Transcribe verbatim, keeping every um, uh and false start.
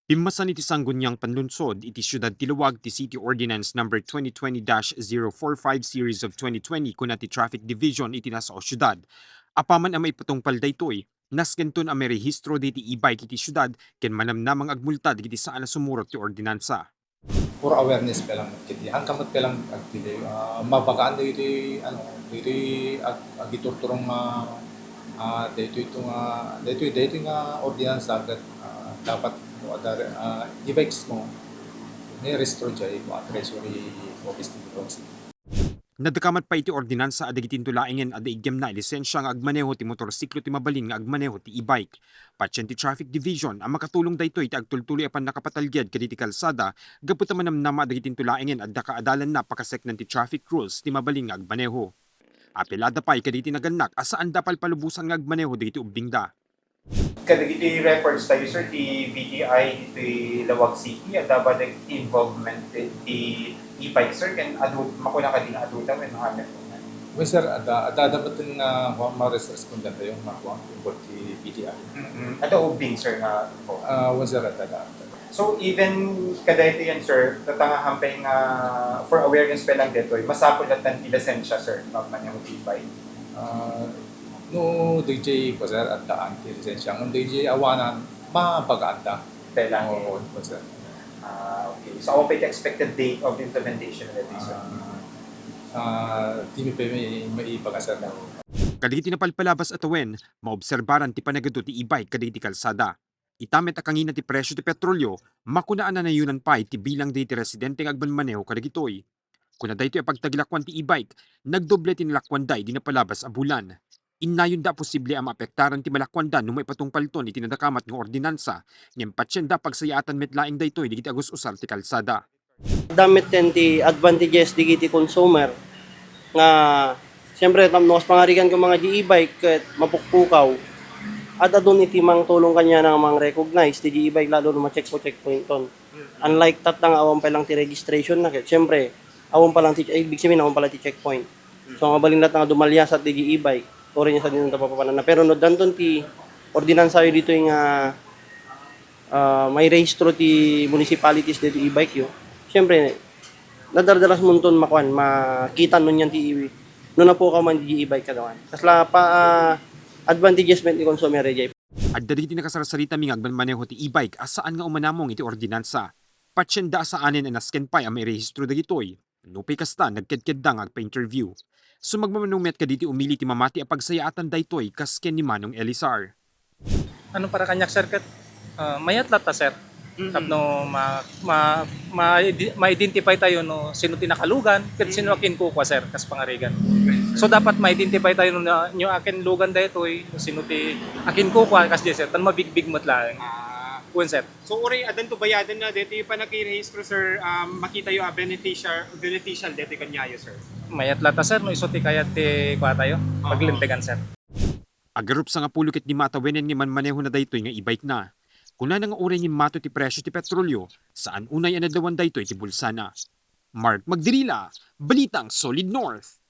Pimmasan iti Sangguniang Panlunsod iti Siudad ti Laoag ti City Ordinance Number twenty twenty dash zero four five Series of twenty twenty, kuna ti Traffic Division iti nasao siudad, apaman a maipatungpal daytoy, naskenton a mairehistro dagiti e-bike iti siudad ken manamnama nga agmulta dagiti saan a sumurot ti ordinansa. For awareness pa lang, kiti, angka met pa lang agpili, ah, mabagaan daytoy, ano, daytoy ag-, agiturturong nga, ah, daytoy ito nga, daytoy, daytoy nga ordinansa ket, ah, dapat no adda, ah, e-bikes mo, mairehistro diay, kua, Treasury Office ti Negosyo. Nadakamat pay iti ordinansa a dagitinto laengen a daydi a lisensia nga agmaneho ti motorsiklo ti mabalin nga agmaneho ti e-bike. Patien ti Traffic Division a makatulong daytoy ti agtultuloy a pannakapatalged kadagiti kalsada gapu ta manamnama dagitinto laengen a dakaadalanna pakaseknan ti traffic rules ti mabalin nga agmaneho. Apilada pay kadagiti nagannak a saanda a palpalubosan nga agmaneho dagiti ubbingda. Kadagiti records tayo, sir, ti V T I ditoy Laoag City, adda ba dagiti involvement ti, ti e-bike, sir, ken adu, makuna kadi nga adu ta wenno amin? Well, sir, adda, adda, adda met nga, kuwan, ma-respond tayo, nga, kuwan, involved ti V T I. Mm-mm. Adda ubbing, sir, nga involved? Ah, well, sir, adda, adda, adda. So, even kadaytoy yan, sir, tatanga hampay nga for awareness pa lang ditoy, masapul latta ti lisensya, sir, nga agmaneho ti e-bike? Ah, no, D J ko, sir, addaan ti lisensya. Ngem D J awanan, mabaga adda. Kailangan. Oo, po, sir. Ah, okay. So, awan pa iti expected date of implementation na dito, sir? Ah, ah, di mi pa may, maibaga, sir. Kadagiti napalpalabas a tawen, maobserbaran ti panagadu ti e-bike kadagiti kalsada. Ita met a kangina ti presio ti petrolio, makuna a nanayonan pay ti bilang dagiti residente nga agmanmaneho kadagitoy. Kuna daytoy a pagtaglakuan ti e-bike, nagdoble ti nalakuanda idi napalabas a bulan. Innayonda a posible a maapektaran ti malakuanda no maipatungpalton iti nadakamat nga ordinansa, ngem patienda a pagsayaatan met laeng daytoy dagiti agus-usar ti kalsada. Adda met ti advantages dagiti consumer nga, siyempre, tapno kas pangarigan ket mga e-bike ket mapukpukaw, ad-adun iti mangtulong kaniana nga mang-recognize ti e-bike lalo no ma-check-, checkpointon. Unlike tatta nga awan pa lang ti registration na ket, siyempre, awan pa lang ti, ay, ibig sabihin, awan pa lang ti checkpoint. So, mabalin latta nga dumaliasat dagiti e-bike, uray niya sa dinta papapananna. Pero no addanton ti ordinansayo ditoy nga, ah, mairehistro ti municipalities ditoy e-bike yo, siyempre, nadardaras monton makuan, makita no niyan ti, no napukaw man ti e-bike kadawan. Kasla pa, ah, advantages met ti consumer, D J. Adda dagiti nakasarsarita mi nga agmanmaneho ti e-bike a saan nga umanamong iti ordinansa. Patienda a saanen a nasken pay a mairehistro dagitoy. Nupay kasta, nagkedkedda nga agpa-interview. Sumagmamano met kadagiti umili ti mamati a pagsayaatan daytoy kas ken ni Manong Elisar. Ano para kaniak, sir, ket, ah, mayat latta, sir. Mm. Tapno ma-, ma-, ma-, ma-identify tayo no sino ti nakalugan, ket sino a kinkukua, sir, kas pangarigan. So, dapat ma-identify tayo no, no akin lugan daytoy, no sino ti a kinkukua, kas di, sir, tan mabigbig met laeng. Ah. Wen, sir. So, uray addanto bayadanna daytoy pannakirehistro, sir, um, makitayo a beneficiar-, beneficial daytoy kaniayo, sir? Mayat latta, sir, no isu ti kayat ti kua tayo, oo, paglintegan, sir. Agarup sangapulo ket lima a tawenen nga immanmanehona daytoy nga e-bike na. Kunana nga uray nga immato ti presio ti petrolio, saan unay a nadlawan daytoy ti bulsana. Mark Magdirila, Balitang Solid North.